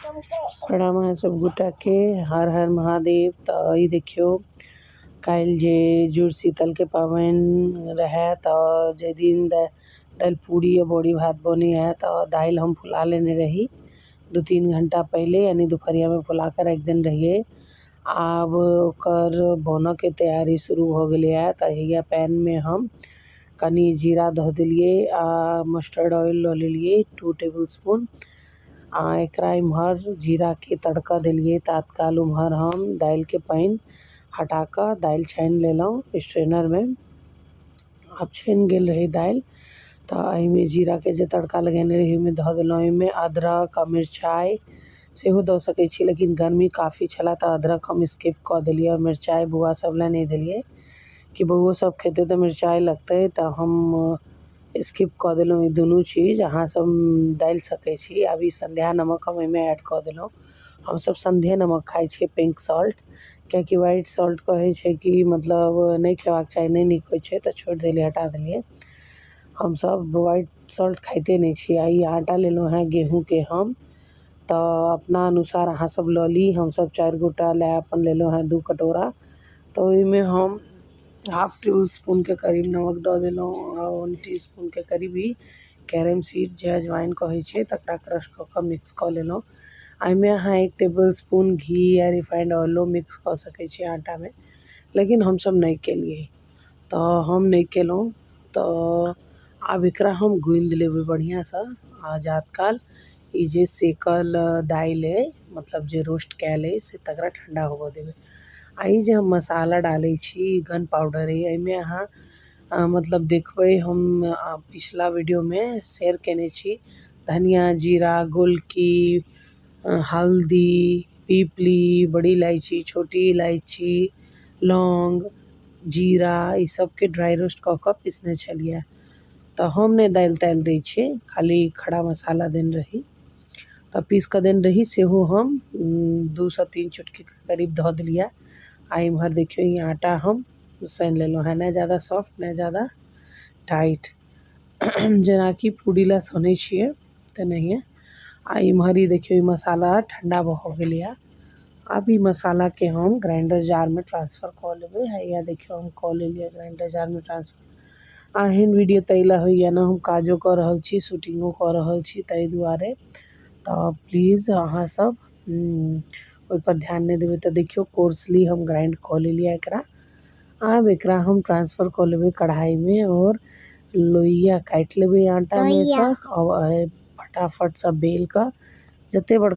प्रणाम अहाँ सब गोटाके, हर हर महादेव। तऽ ई देखियौ, काल्हि जे जुड़ शीतलके पाबनि रहै, तऽ जाहि दिन दालि पूरी आ बड़ी भात बनै हइ, तऽ दालि हम फुला लेने रही 2-3 घण्टा पहिले, यानि दुपहरियामे फुला कऽ राखि देने रहियै। आब ओकर बनऽके तैयारी शुरू भऽ गेलैए। तऽ हैया पैनमे हम कनि जीरा धऽ देलियै आ मस्टर्ड ऑयल लऽ लेलियै 2 टेबल स्पून, आ एकरा एम्हर जीराके तड़का देलियै। तात्काल ओम्हर हम दालिके पानि हटा कऽ दालि छानि लेलहुँ स्ट्रेनरमे। आब छनि गेल रहै दालि, तऽ एहिमे जीराके जे तड़का लगेने रही, ओहिमे धऽ देलहुँ। एहिमे अदरक आ मिरचाइ सेहो दऽ सकैत छी, लेकिन गर्मी काफी छलए, तऽ अदरक हम स्किप कऽ देलियै आओर मिरचाइ बौआ सभ लए नहि देलियै, कि बौओ सभ खेतै तऽ मिरचाइ लगतै, तऽ हम स्किप कऽ देलहुँ ई दुनू चीज। अहाँसभ डालि सकै छी। आब ई सन्ध्या नमक हम एहिमे ऐड कऽ देलहुँ। हमसभ सन्धे नमक खाइ छियै, पिंक सॉल्ट, किएकि व्हाइट सॉल्ट कहै छै कि मतलब नहि खेबाक चाही, नहि नीक होइ छै, तऽ छोड़ि देलियै, हटा देलियै। हमसभ व्हाइट सॉल्ट खाइते नहि छियै। आ ई आटा लेलहुँ हेँ गेहूँके हम, तऽ अपना अनुसार अहाँसभ लऽ ली। हमसभ 4 गोटा लए अपन लेलहुँ हेँ 2 कटोरा। तऽ ओहिमे हम हाफ टेबल स्पूनके करीब नमक दऽ देलहुँ आ 1 टी स्पूनके करीब ई कैरम सीड, जे अजवाइन कहै छै, तकरा क्रश कऽ कऽ मिक्स कऽ लेलहुँ। एहिमे अहाँ 1 टेबल स्पून घी या रिफाइंड ऑयलो मिक्स कऽ सकै छी आटामे, लेकिन हमसभ नहि केलियै, तऽ हम नहि केलहुँ। तऽ आब एकरा हम गूँधि लेबै बढ़िआँसँ, आ जात काल ई जे सेकल दालि अइ, मतलब जे रोस्ट कयल अइ, से तकरा ठण्डा होबऽ देबै। आ ई जे हम मसाला डालै छी, ई गन पाउडर अइ। एहिमे अहाँ मतलब देखबै, हम पिछला वीडियोमे शेयर कयने छी, धनिया, जीरा, गोलकी, हल्दी, पीपली, बड़ी इलायची, छोटी इलायची, लौंग, जीरा, ई सबके ड्राइ रोस्ट कऽ कऽ पीसने छलियै। तऽ हम नहि दालि तालि दै छियै, खाली खड़ा मसाला देने रही, तऽ पीस कऽ देने रही, सेहो हम 2 सँ 3 चुटकीके करीब धऽ देलियै। आ इम्हर देखियौ, ई आटा हम सानि लेलहुँ हेँ, नहि ज्यादा सॉफ्ट, नहि ज्यादा टाइट, जेनाकि पूरी लए सनै छियै तेनाहिए। आ इम्हर ई देखियौ, ई मसाला ठण्डा भऽ गेलैए। आब ई मसालाके हम ग्राइंडर जारमे ट्रांसफर कऽ लेबै। हैया देखियौ, हम कऽ लेलियै ग्राइंडर जारमे ट्रांसफर। आ एहन वीडियो ताहि लए होइए ने, हम काजो कऽ रहल छी, शूटिंगो कऽ रहल छी, ताहि दुआरे तऽ प्लीज अहाँसभ ओहिपर ध्यान नहि देबै। तऽ देखियौ, कोर्सली हम ग्राइंड कऽ लेलियै एकरा। आब एकरा हम ट्रांसफर कऽ लेबै कढ़ाइमे आओर लोहिया काटि लेबै आटामे सँ, आओर फटाफटसँ बेल कऽ जतेक बड़का